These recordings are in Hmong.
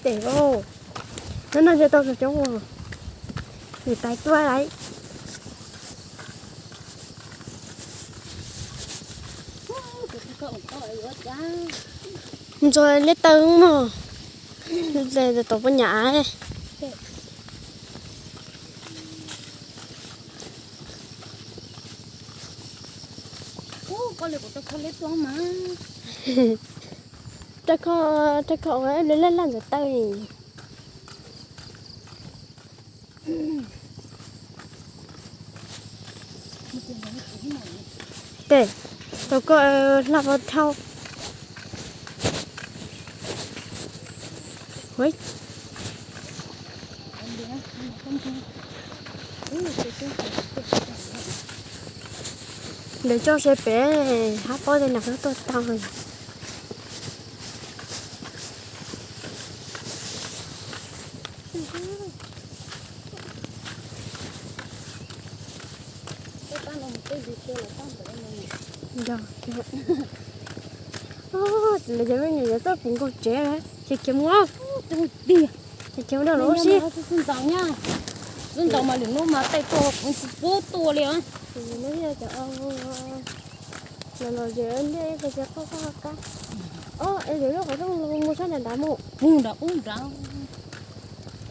Tes os, no no yog tau cov coob, nws tais tuaj lawm. Ntxuag liab taw mog, tom puas nyam. Rau kho, rau kho ua laj laj ntxuav taw. Tes, tau koj hla pov thau. Lawv coj seb pem hab pob tej nag tuaj tau. Lawv cov me nyuam yuav tuaj puv nkaus tsev, ces khiav mus, ces khiav mus dog lawm ua si. Xub ntxaus mas lwm hnub mas tej tuaj puv puv tua li. Los los ces ntej ces qoj qab. Os, es lwm lub qhov rooj mus sab nram nrad mus. Mus nram ub nrad.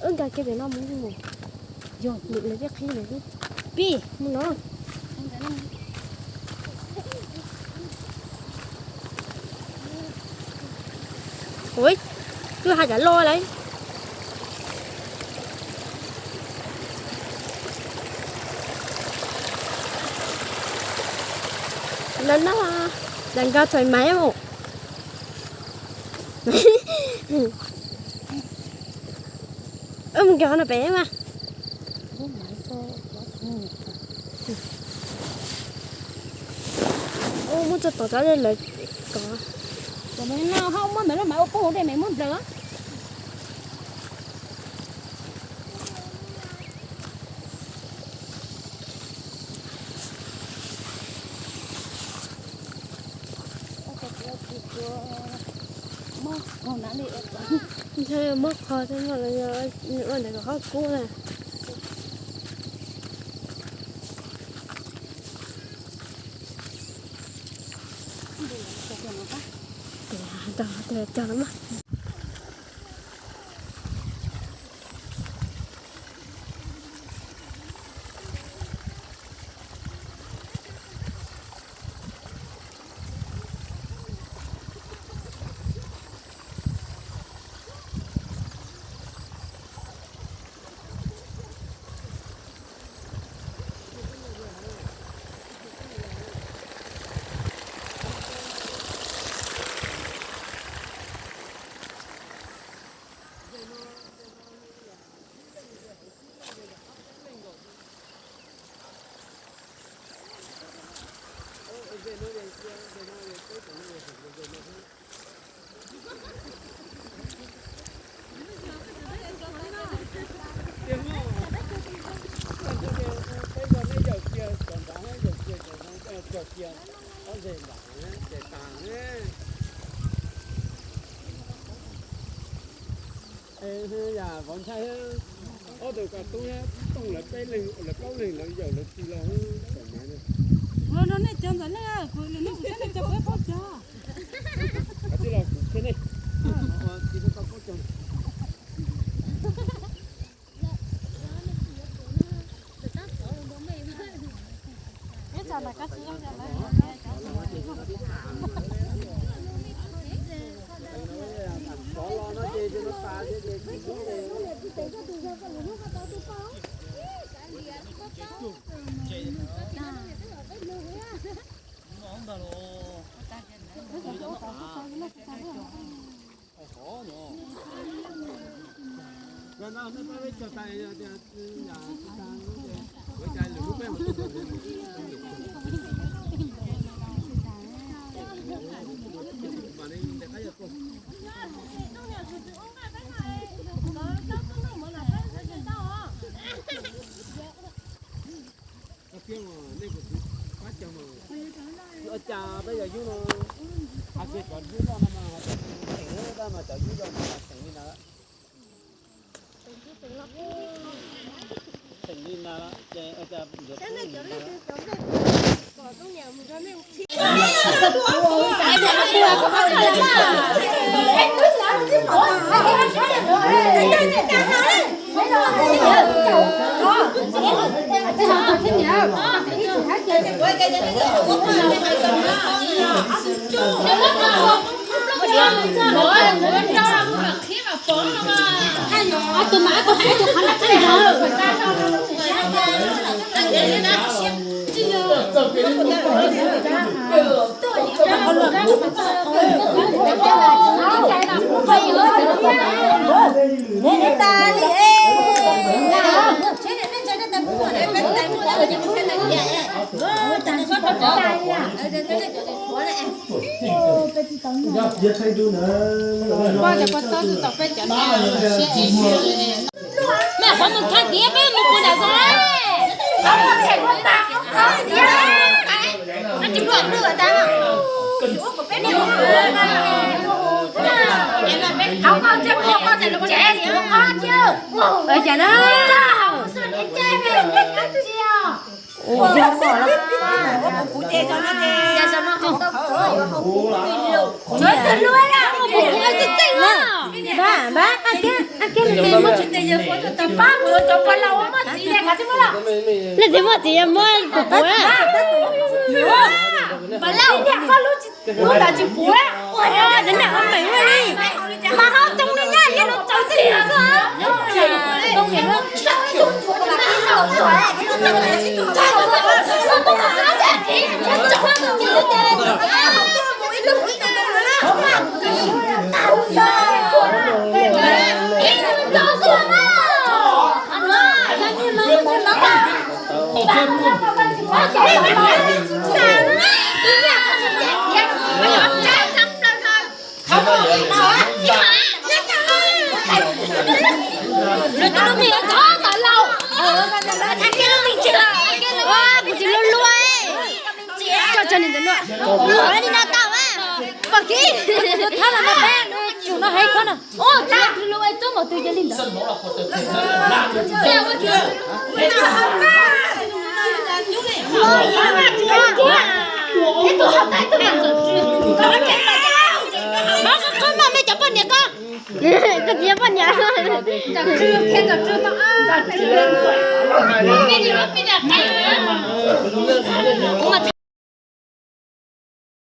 Wb nkag kiag pem no mus mus. Yog lwm lawv pib qhib lawm xwb. Pib mus no. Ui, twb haj yam loj lawm. Lawv no, lawv nkag thoim maiv mus. Wb mus nkag qhov no pem mas. Muab tso tom cov lawv kov. Muab ntawm lub maiv ua pub hauv dej maiv muab nplawm. Ntshe muab qhov thiab no los yog ua ntawd kom qhob kub na. Cog, cog, cog mas. Peb zaum nej yaum cia cov nrad, yaum cia cov no, cog cia ob ntseg nram, ces tas. Yam vauv ntshai, ob tug ko tub tooj lawv peb leeg lawv plaub leeg lawv yaum lawv txiv los tau maiv. Ua no nej cog ntawm nej, kuv lwm hnub kuv saib nej cog kuv paub cog. Kav tsij los kuv qhia nej. Ua cas peb yog yub no, hais tias cov yub loj no mas teem, tab mas cov yub yau no mas teem li ntawd. Mej qhov mus thaij tias peb mus puas nram zos. Cas na. Npab, npab, a kiag, a kiag, leej twg muaj txiv yog muab puas puav. Kuv tsis luag luag, coj tso nim ntawd luag, luag li no tau mas, pom kiv. Thab los mas peb tsum no hais khob no. Ua tag lub ej tub npaum twg cia li ntawd. Koj tsis yog poj niam.